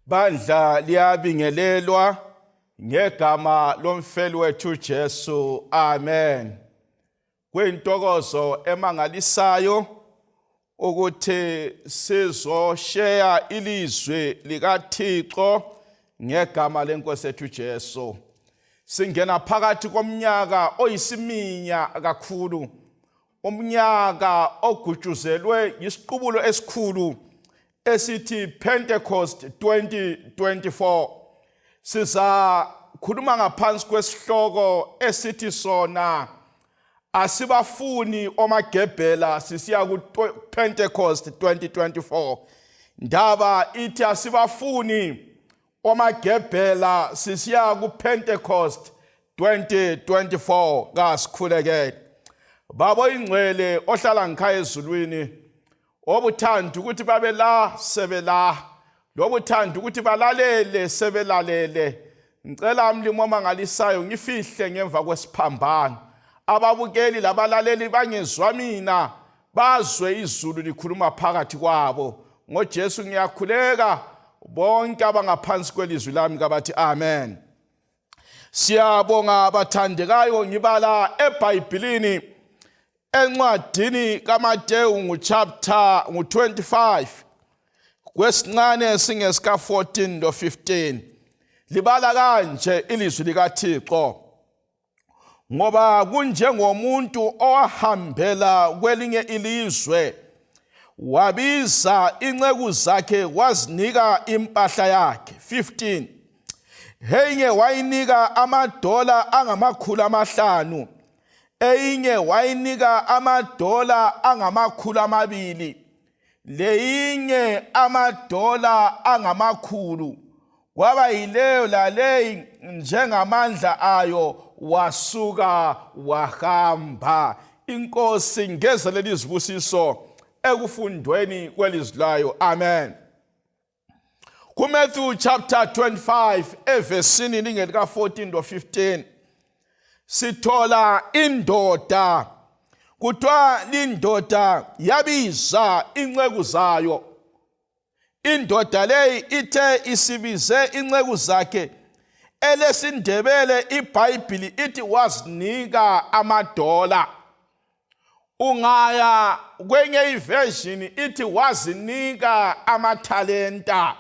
Bandla liyabingelelwa ngegama lomfeli wethu Jesu. Amen. Kuyintokozo emangalisayo ukuthi sizoshare ilizwi likaThixo ngegama lenkosi yethu Jesu. Singena phakathi komnyaka oyisiminya kakhulu. Umnyaka ogutshuzelwe isiqubulo esikhulu esithi Pentecost 2024. Siza khuluma ngaphansi kwesihloko esithi sona Asibafuni omagebhela sisiya ku Pentecost 2024. Ndaba ithi asibafuni omagebhela sisiya ku Pentecost 2024 kasikhulekele. Baba ingcwele ohlala ngikhaya ezulwini, obuthanda ukuthi babe la sebela, lobuthanda ukuthi balalele sebelalele. Ngicela umlimo omangalisayo ngifihle ngemva kwesiphambano. Ababukeli labalaleli bangezwa mina, bazwe izulu likhuluma phakathi kwabo. NgoJesu ngiyakhuleka, bonke abangaphansi kwelizwi lami kabathi amen. Siyabonga abathandekayo, ngibala eBhayibhelini encwadini kaMateyu chapter 25 kwesincane singesika 14 lo 15. Libala kanje ilizwi likaThixo: ngoba kunjengomuntu owahambela kwelinye ilizwe, wabiza inceku zakhe wazinika impahla yakhe. 15. Enye wayinika amadola angama500, eyinye wayinika amadola angama200, leyinye amadola angama100. Kwaba yileyo laleyi njengamandla ayo, wasuka wahamba. Inkosi ngezelele izibusiso ekufundweni kwelizwi layo. Amen. KuMatthew chapter 25 evesini lingeka 14 lo 15 sithola indoda, kuthiwa lindoda yabiza inceku zayo. Indoda leyi ithe isibize inceku zakhe, elesindebele iBhayibheli ithi wazinika amadola. Ungaya kwenye iversion ithi wazinika amathalenta.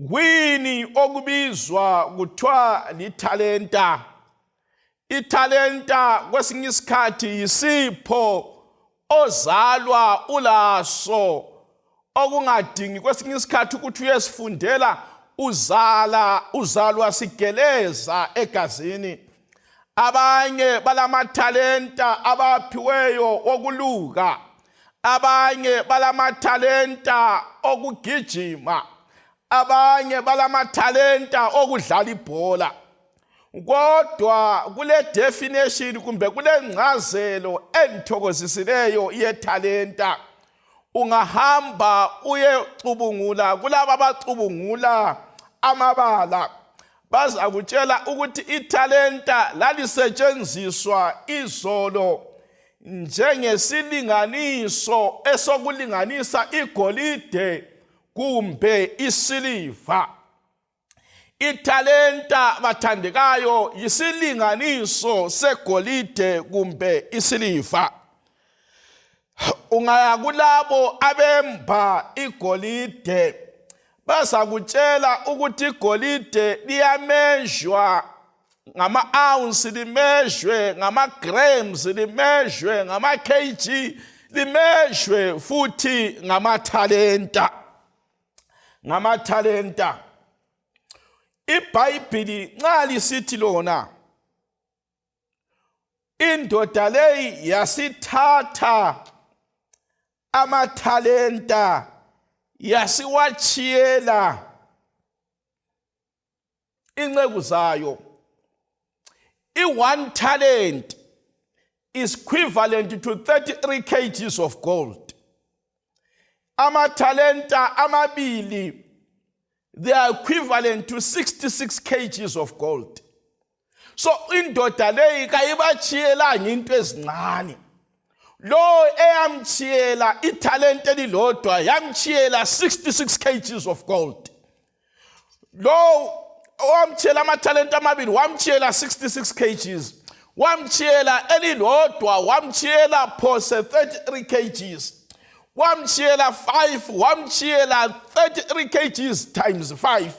Kwini okubizwa kuthiwa lithalenta? Ithalenta kwesinye isikhathi yisipho ozalwa ulaso, okungadingi kwesinye isikhathi ukuthi uyesifundela, uzalwa sigeleza egazini. Abanye balamathalenta abaphiweyo okuluka, abanye balamathalenta okugijima, abanye balamathalenta okudlala ibhola. Kodwa kule definition kumbe kule ngcazelo enthokozisileyo yethalenta, ungahamba uyecubungula kulabo abacubungula amabala, bazakutshela ukuthi ithalenta lalisetshenziswa izolo njengesilinganiso esokulinganisa igolide kumbe isiliva. Ithalenta bathandekayo yisilinganiso segolide kumbe isiliva. Ungaya kulabo abemba igolide, bazakutshela ukuthi igolide liyamezhwa ngama-ounce, limezhwe ngama-grams, limezhwe ngama-kg, limezhwe futhi ngamathalenta. Ngamathalenta. iBhayibheli nxa lisithi lona, indoda leyi yasithatha amathalenta yasiwachiyela inceku zayo. I1 talent is equivalent to 33 kgs of gold. Amathalenta amabili, they are equivalent to 66 kgs of gold. So indoda leyi kayibachiyela into ezincane. Lo eyamchiyela ithalente elilodwa yamchiyela 66 kgs of gold. lo wamtshela amathalenta amabili wamtshela 66 kgs, wamtshela elilodwa wamtshela phose 33 kgs, wamtshela 5 wamtshela 33 kgs times 5.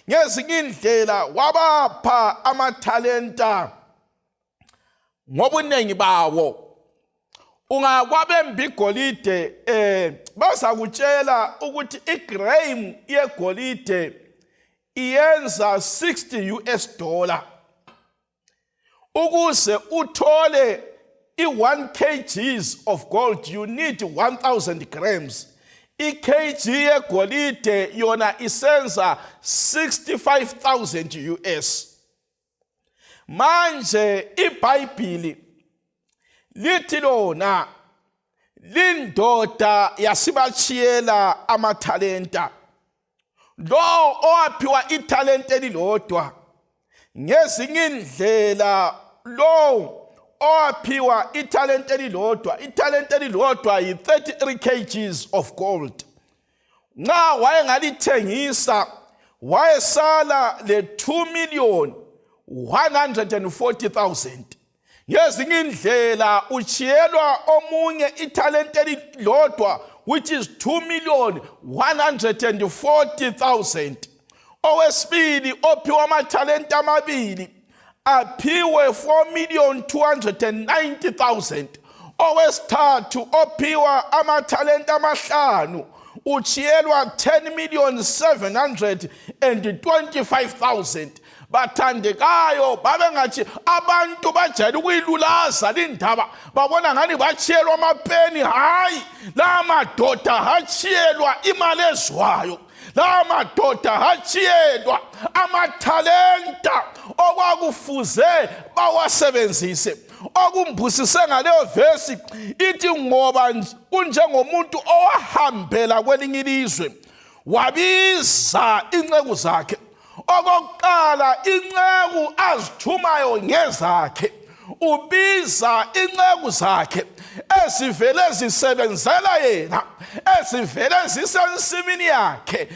Ngezinye indlela wabapha amathalenta ngobunengi bawo. Ungakwabemba igolide bazakutshela ukuthi igram yegolide iyenza 60 US dollar. Ukuze uthole i1 kgs of gold you need 1000 grams. I-kg yegolide yona isenza 65,000 US. Manje iBhayibheli lithi lona lindoda yasibachiyela amathalenta. Lo owaphiwa ithalenta elilodwa ngezinye indlela lo owaphiwa ithalenta elilodwa yi 33 kgs of gold. Nxa wayengalithengisa wayesala le 2,140,000. Ngezinye indlela uchiyelwa omunye ithalenta elilodwa which is 2,140,000. Owesibili ophiwa amathalenta amabili aphiwe 4,290,000. Owesithathu ophiwa amathalenta amahlanu uchiyelwa 10,725,000. Bathandekayo babengathi abantu bajayele ukuyilulaza lindaba babona ngani bachiyelwa amapeni. Hayi, la madoda hachiyelwa imali ezwayo, la madoda hachiyelwa amathalenta okwakufuze bawasebenzise. Okumbusise ngaleyo vesi ithi ngoba unjengomuntu owahambela kwelinye ilizwe wabiza inceku zakhe. Okokuqala inceku azithumayo ngezakhe ubiza inceku zakhe ezivele zisebenzela yena, ezivele zisensimini yakhe,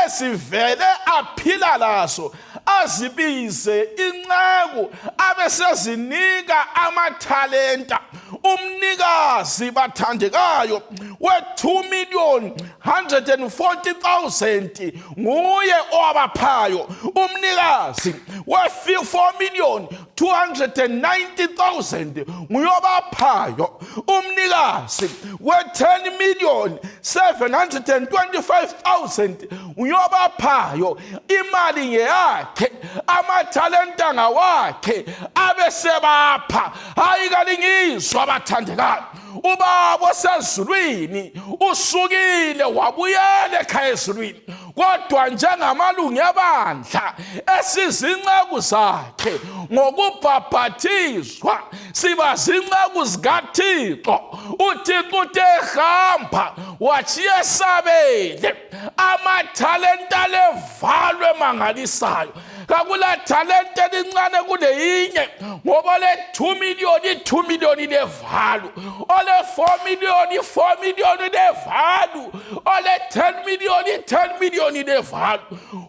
ezivele aphila lazo, azibize inceku abesezinika amathalenta. Umnikazi bathandekayo we 2,140,000 nguye owabaphayo. Umnikazi we 4,290,000 nguye owabaphayo. Umnikazi we 10,725,000 nguye owabaphayo. Imali ngeyakhe, amathalenta ngawakhe, abesebapha. Hayi kalingizwa bathandekayo, ubaba osezulwini usukile wabuyela ekhaya ezulwini, kodwa njengamalungu ebandla esizinceku zakhe ngokubhaphathizwa siba zinceku zikaThixo. uThixo utehamba wachiya esabele amathalenta levalwe mangalisayo. Kakula talenta elincane kuleyinye ngoba le 2 million levalu, ole 4 million levalu, ole 10 million levalu.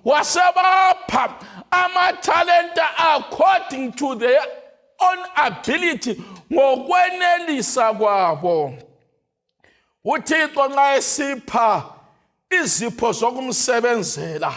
Wasebapha amathalenta according to their own ability, ngokwenelisa kwabo. uThixo nxa esipha izipho zokumsebenzela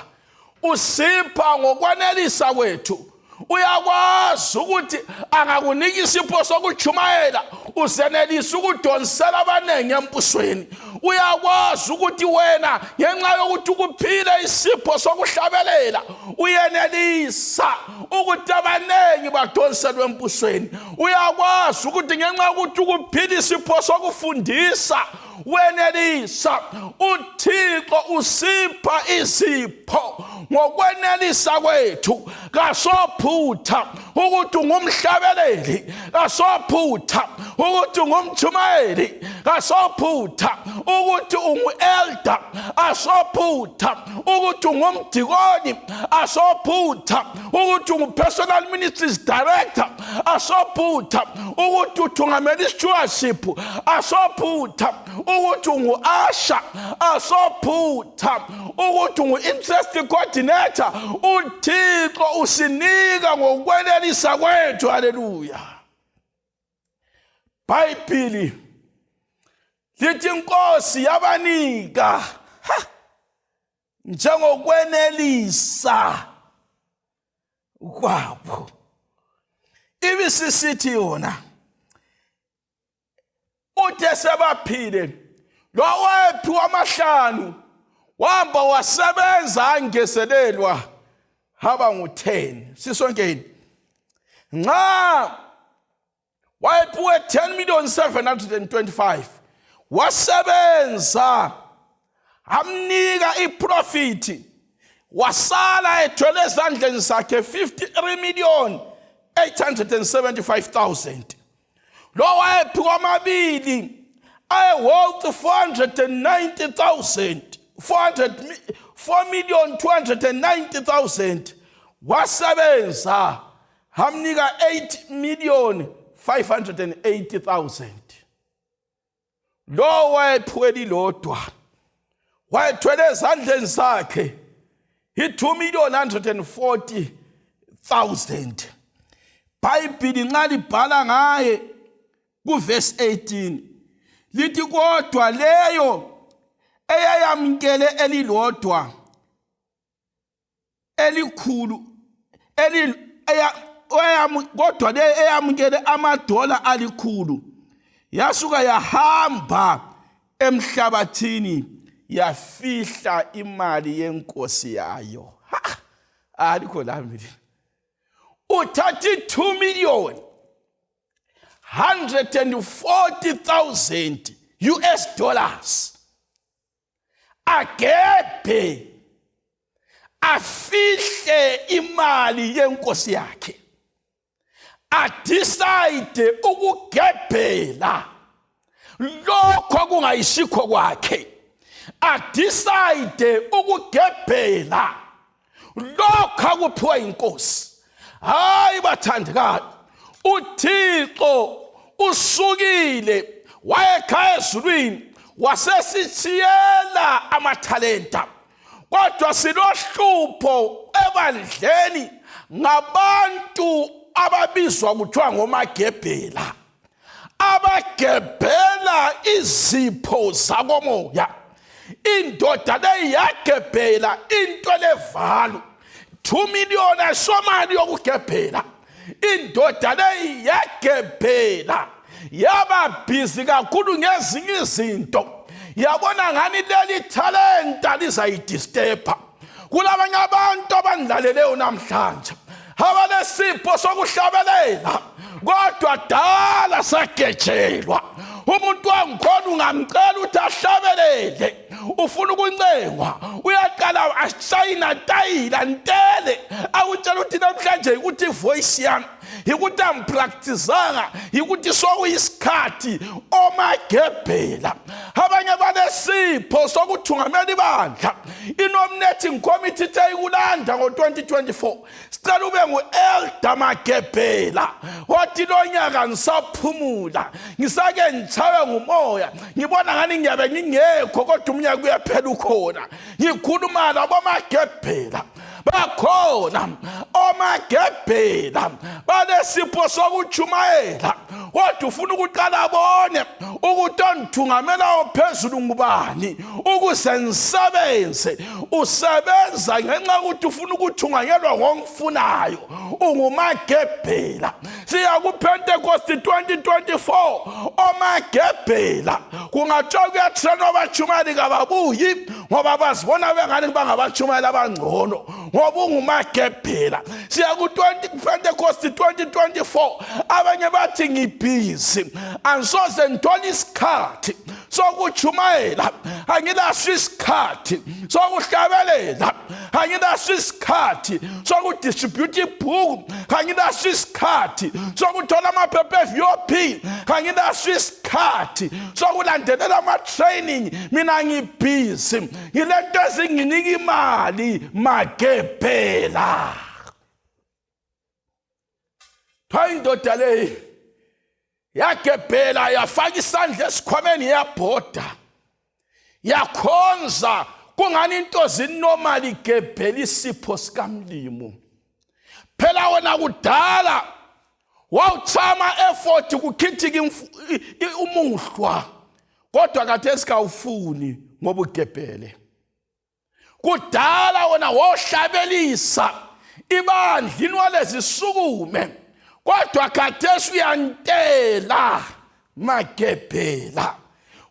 usipha ngokwanelisa kwethu. Uyakwazi ukuthi angakunika isipho sokuchumayela usenelisa ukudonsela abanengi empusweni. Uyakwazi ukuthi wena ngenxa yokuthi ukuphile isipho sokuhlabelela uyenelisa ukuthi abanengi badonselwe empusweni. Uyakwazi ukuthi ngenxa yokuthi ukuphile isipho sokufundisa wenelisa. uThixo usipha izipho ngokwenelisa kwethu. Kasophutha ukuthi ungumhlabeleli, kasophutha ukuthi ungumjumayeli, kasophutha ukuthi ungu-elder, asophutha ukuthi ungumdikoni, asophutha ukuthi ungu-personal ministries director, asophutha ukuthi uthungamela i-stewardship, asophutha ukuthi ungu-asha, asophutha ukuthi ungu-interest coordinator, coordinator, uThixo usinika ngokwenelisa kwethu. Hallelujah. Bhayibhili lithi inkosi yabanika njengokwenelisa kwabo. Ibisisithi yona uthe sebaphile lo wephi wamahlanu wahamba wasebenza angezelelwa haba ngu10. Sisonkeni nxa wayephiwe 10,725,000 wasebenza amnika iprofit, wasala ethwele ezandleni zakhe 53,875,000. lo wayephiwe amabili ayeworth 4,290,000 wasebenza amnika 8,580,000. lo wayephiwe lilodwa wayethwele ezandleni zakhe i2,140,000. Bhayibhili nxa libhala ngaye kuverse 18 lithi kodwa leyo eyayamkele elilodwa elikhulu kodwa leyo eyamkele amadola alikhulu yasuka yahamba emhlabathini yafihla imali yenkosi yayo. Alikho lami uthatha 2,140,000 US dollars agebhe afihle imali yenkosi yakhe, adecide ukugebhela lokho kungayisikho kwakhe, adecide ukugebhela lokho akuphiwa inkosi. Hayi bathandekayo, uThixo usukile wayekha ezulwini wasesithiyela amathalenta, kodwa silohlupho ebandleni ngabantu ababizwa kuthiwa ngomagebhela, abagebhela izipho zakomoya. Indoda leyi yagebhela into levalo 2 million asomali yokugebhela. Indoda leyi yagebhela yaba busy kakhulu ngezinye izinto, yabona ngani leli talenta lizayidisturba. Kulabanye abantu abandlaleleyo namhlanje abalesipho sokuhlabelela, kodwa dala sagejelwa. Umuntu wangikhona ungamcela ukuthi ahlabelele, ufuna ukuncengwa, uyaqala ashayina tayila ntele, akutshela ukuthi namhlanje ukuthi voice yami ikuthi ampracticanga, ikuthi sokuyisikhathi omagebhela. Abanye banesipho sokuthungamela ibandla, i-nominating committee ikulanda ngo-2024 sicela ube ngu-elder magebhela. Wathi lo nyaka ngisaphumula, ngisake ngichawe ngumoya, ngibona ngani ngiyabe ngingekho, kodwa umnyaka uyaphela ukhona. Ngikhuluma labomagebhela bakhona, omagebhela banesipho sokuchumayela, kodwa ufuna ukuqala abone ukuthi onithungamela ophezulu ngubani ukuze nisebenze. Usebenza ngenxa ukuthi ufuna ukuthunganyelwa ngomfunayo, ungumagebhela. Siya kuPentecost 2024 omagebhela kungathiwa kuyathena abachumayeli kababuyi ngoba bazibona bengani bangabachumayeli abangcono ngoba ungumagebhela. Siya kuPentecost 2024 abanye bathi ngibhizi angisoze ngithola isikhathi sokuchumayela, angilaso isikhathi sokuhlabelela, angilaso isikhathi sokudistribute ibhuku, angilaso isikhathi sokuthola amaphepha eVOP, angilaso isikhathi sokulandelela ama-training. Mina ngibhizi ngilento ezinginika imali magebhela. Hayi indoda leyi yagebhela yafaka isandla esikhwameni yabhoda yakhonza kungani into zinormally gebhela isipho sikamlimo. Phela wena kudala wawuthama effort kukhithika umuhlwa kodwa khathesi kawufuni ngoba ugebhele. Kudala wena wohlabelisa ibandla walezi sukume kodwa khathesi uyantela magebhela.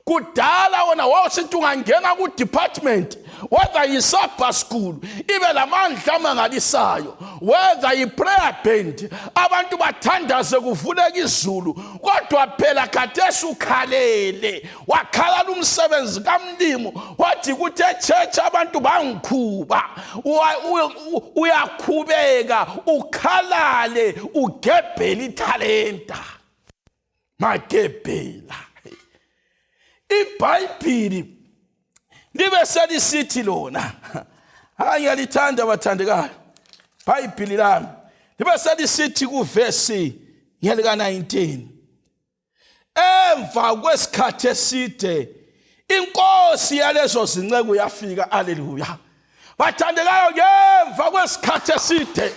Kudala wena wawusithi ungangena ku department whether yi-Sabbath school ibe lamandla amangalisayo, whether yi-prayer band abantu bathandaze kuvuleka izulu, kodwa phela khathesi ukhalele wakhalala umsebenzi kamlimo wathi kuthi echurch abantu bangikhuba. Uyakhubeka ukhalale ugebhela ithalenta magebhela. iBhayibhili libe selisithi lona, ngiyalithanda bathandekayo iBhayibhili lami, libe selisithi kuvesi ngelika 19, emva kwesikhathi eside inkosi yalezo zinceku yafika. Haleluya bathandekayo, ngemva kwesikhathi eside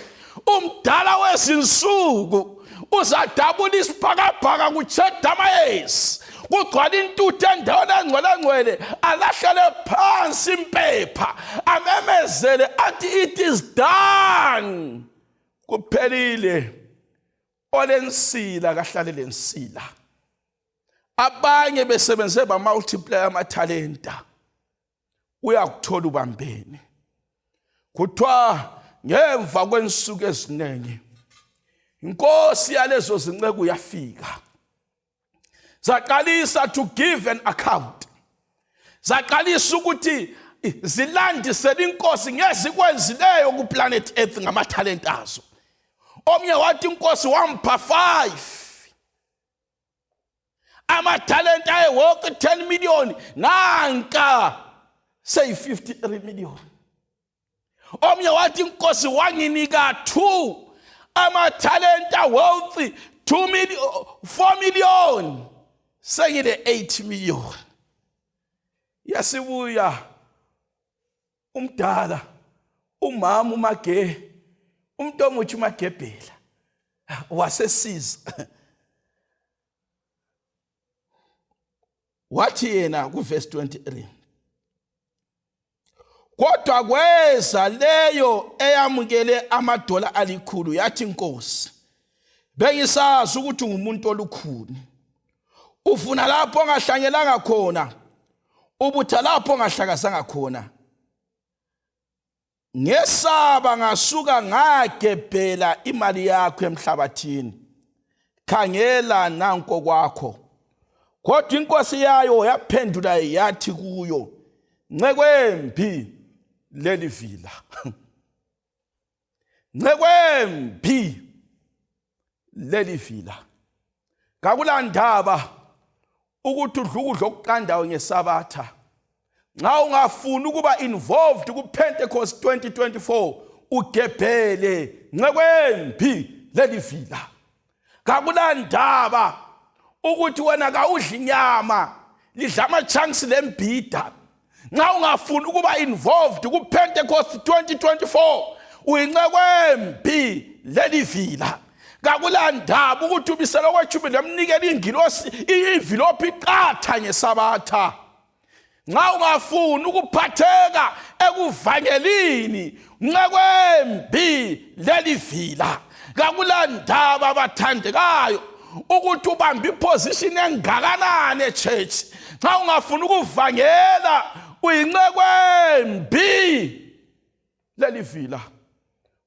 umdala wezinsuku uzadabula isibhakabhaka kuChedamayesi, kugcwala intuthu endaweni engcwele, alahlele phansi impepha amemezele athi it is done, kuphelile. Olensila kahlale lensila. Abanye besebenze ba multiply amathalenta, uyakuthola ubambene. Kuthiwa ngemva kwensuku eziningi inkosi yalezo zinceku yafika, zaqalisa to give an account. Zaqalisa ukuthi zilandisele inkosi ngezikwenzileyo ku planet Earth ngamathalenta azo. Omnye wathi inkosi wampha 5 amathalenta ayewoke 10 million, nanka say 53 million. Omnye wathi inkosi wanginika 2 amathalenta wealth 2 million 4 million, sengile 8 million. Yasibuya umdala umama umage umuntu omuthi umagebhela wasesiza wathi yena ku verse 23, kodwa kweza leyo eyamukele amadola alikhulu yathi inkosi, bengisazi ukuthi ngumuntu olukhuni, ufuna lapho ongahlanyelanga khona, ubutha lapho ongahlakazanga khona. Ngesaba ngasuka ngagebhela imali yakho emhlabathini, khangela nanko kwakho. Kodwa inkosi yayo yaphendula yathi kuyo, ncekwembi leli vila. Ncekwembi leli vila. Kakulandaba ukuthi udla ukudla okuqandayo ngesabatha. Nxa ungafuni ukuba involved ku Pentecost 2024 ugebhele ncekwembi leli vila. Kakulandaba ukuthi wena kawudli inyama, lidla ama-chunks lembhida. Nxa ungafuni ukuba involved ku Pentecost 2024 uyincekwembi leli vila. Kakulandaba ukuthi ubisela kwetshumi lemnikela ingilosi ivilophi iqatha ngesabatha. Nxa ungafuni ukuphatheka ekuvangelini ncekwembi leli vila. Kakulandaba bathandekayo ukuthi ubambe iposition engakanani echurch. Nxa ungafuni ukuvangela uyincekwembi leli vila.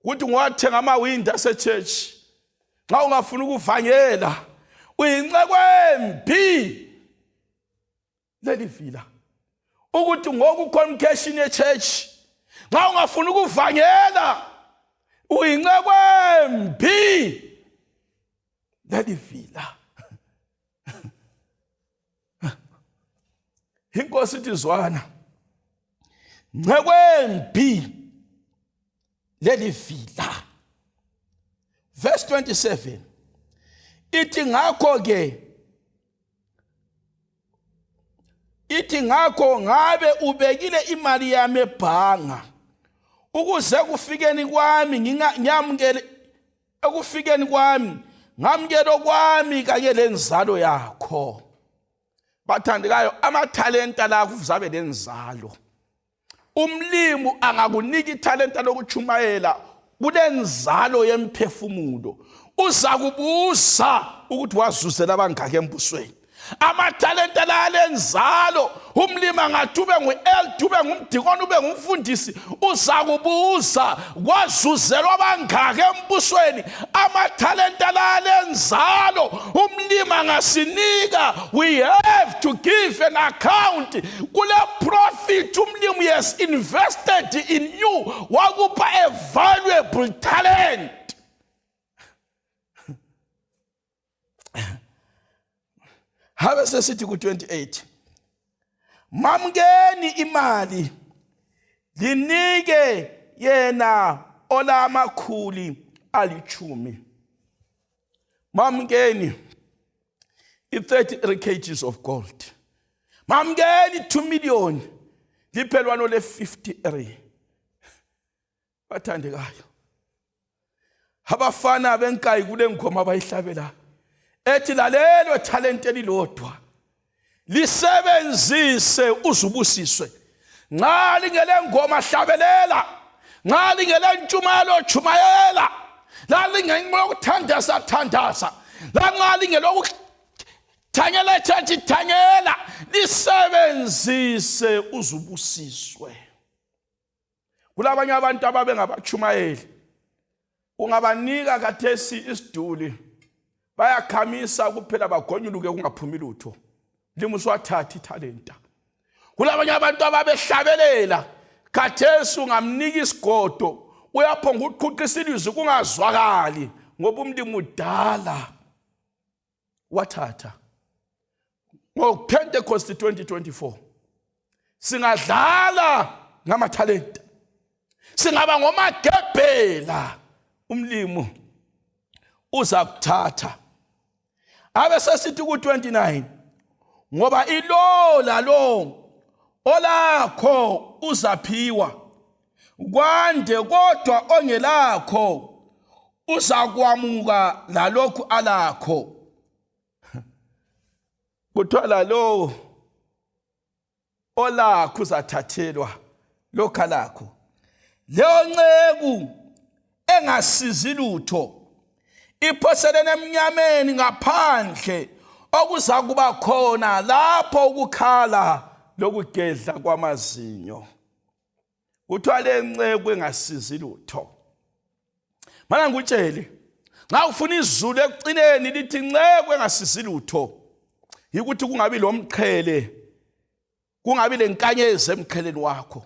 Ukuthi ngwathenga amawindi asechurch. Nxa ungafuni ukuvangela uyincekwembi leli vila. Ukuthi ngoku convocation echurch. Nxa ungafuni ukuvangela uyincekwembi leli vila. Inkosi ithi zwana, ncekwembi leli vila. Verse 27 ithi ngakho ke ithi ngakho ngabe ubekile imali yami ebhanga ukuze kufikeni kwami ngiyamukele ekufikeni kwami ngamukelo kwami kanye lenzalo yakho. Bathandekayo, amathalenta la kuzabe lenzalo. Umlimi angakunika ithalenta lokuchumayela kulenzalo yemphefumulo. Uza kubuza ukuthi wazuzela abangaka embusweni. Amathalenta la lenzalo, umlimi angathi ube ngu-elder, ube ngumdikoni, ube ngumfundisi, uza kubuza wazuzelwa abangaka embusweni. Amathalenta la lenzalo, umlimi angasinika, we have to give an account. Kule profit umlimi has invested in you, wakupha a valuable talent. Habe sesithi ku-28, mamukeni imali linike yena olamakhuli alichumi. Mamukeni 33 kgs of gold. Mamukeni 2 million liphelwano le-53. Bathandekayo, abafana benkayi kule ngoma abayihlabela ethi lalelo talente lilodwa lisebenzise uzubusiswe. Nxa lingele ngoma hlabelela, nxa lingele ntshumayelo chumayela, la lingengelo ukuthandaza thandaza, la nxa lingelo ukuthanyela tshathi thanyela, lisebenzise uzubusiswe. Kulabanye abantu ababe ngabachumayeli, ungabanika kathesi isiduli bayakhamisa kuphela bagonyuluke kungaphumi lutho. Limuswathatha ithalenta. Kulabanye abantu ababehlabelela kathesi ungamnika isigodo uyaphonga ukuqhuqisa ilizwi kungazwakali ngoba umlimi udala wathatha. Ngo-Pentecost 2024 singadlala ngamathalenta, singaba ngomagebhela, umlimi uza kuthatha. Abe sesithi ku-29, ngoba ilo lalo olakho uzaphiwa, kwande kodwa ongelakho uzakwamuka lalokhu alakho. Kuthiwa lalo olakho uzathathelwa lokhu alakho. Leyo nceku engasizi lutho iphoselene emnyameni ngaphandle okuza kuba khona lapho ukukhala lokugedla kwamazinyo. Kuthiwa le nceku engasizi lutho. Mana ngikutshele, nxa ufuna izulu ekucineni lithi nceku engasizi lutho, yikuthi kungabi lomqhele, kungabi lenkanyezi emqheleni wakho.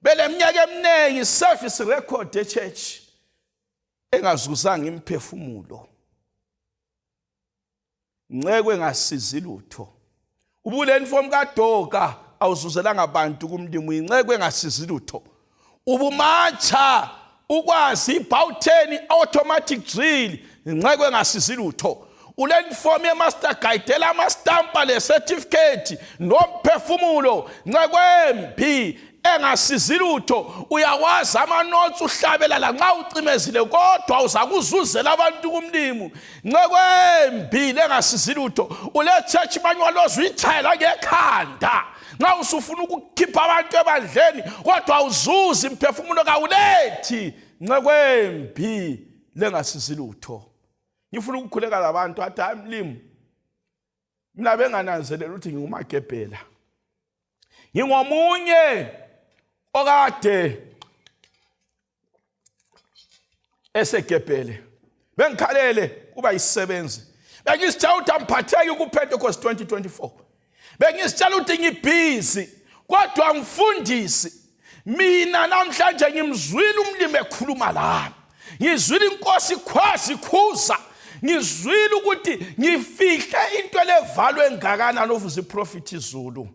Bele minyaka eminingi service record echurch engazuzanga imphefumulo, nceku engasizi lutho. Ubuleni form kaDoka awuzuzelanga abantu kumlimi, inceku engasizi lutho. Ubumacha ukwazi ibawuteni automatic drill, inceku engasizi lutho. Uleni form ye-master guide elastampa le-certificate nomphefumulo, nceku embi engasizi lutho. Uyakwazi amanotes uhlabela la nxa ucimezile kodwa uzakuzuzela abantu kumlimi, nceku embi engasizi lutho. Ule church manual ozuyithayela ngekhanda nxa usufuna ukukhipha abantu ebandleni kodwa awuzuzi imphefumulo kawulethi, nceku embi engasizi lutho. Ngifuna ukukhuleka labantu athi hayi mlimi, mina bengananzelela ukuthi ngingumagebhela, ngingomunye okade esegebhele, bengikhalele kuba yisebenzi. Bengisitshela ukuthi amphatheki ku-Pentecost 2024, bengisitshela ukuthi ngibhizi kodwa ngifundisi. Mina namhlanje ngimzwile umlimi ekhuluma lami, ngizwile inkosi ikhwazi ikhuza, ngizwile ukuthi ngifihle into levalwe engakanani ovuza iprofit izulu.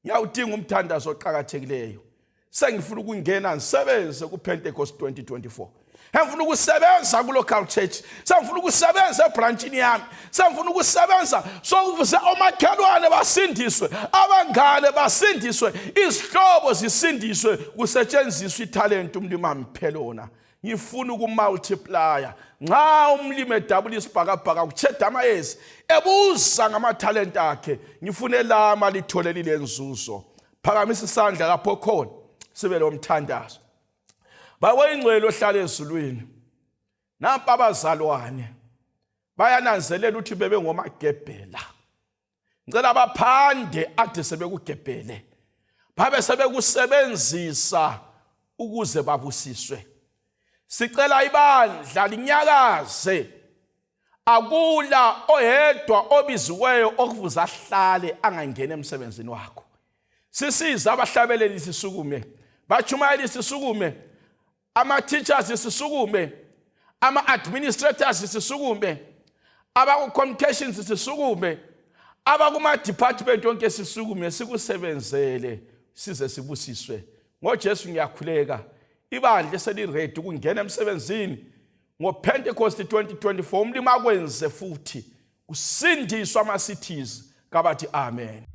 Ngiyawudinga umthandazo oqhakathekileyo. Sengifuna ukungena ngisebenze ku-Pentecost 2024. Engifuna ukusebenza ku local church. Sengifuna ukusebenza ebranchini yami. Sengifuna ukusebenza sokuvusa omakhelwane basindiswe, abangane basindiswe, izihlobo zisindiswe, kusetshenziswa italent umlimi amphelona. Ngifuna ukumultiplier. Nxa umlimi edabula isibhakabhaka kucheda amayezi ebuza ngamatalent akhe, ngifune lama litholelile nzuzo. Phakamisa isandla lapho khona sibe lo mthandazo. Bawengcwele ohlala ezulwini. Nampa abazalwane bayananzelela ukuthi bebe ngomagebhela. Ngicela baphande ade sebekugebhele. Babe sebekusebenzisa ukuze babusiswe. Sicela ibandla linyakaze. Akula oyedwa obiziweyo okuvuza ahlale angangena emsebenzini wakho. Sisiza abahlabeleli sisukume, bachumayeli sisukume, ama-teachers sisukume, ama-administrators sisukume, abaku-communications sisukume, abakuma-department yonke sisukume, sikusebenzele size sibusiswe. NgoJesu ngiyakhuleka, ibandla seliredi ukungena emsebenzini ngoPentecost 2024, umlimi akwenze futhi kusindiswa ama-cities. Kabathi amen.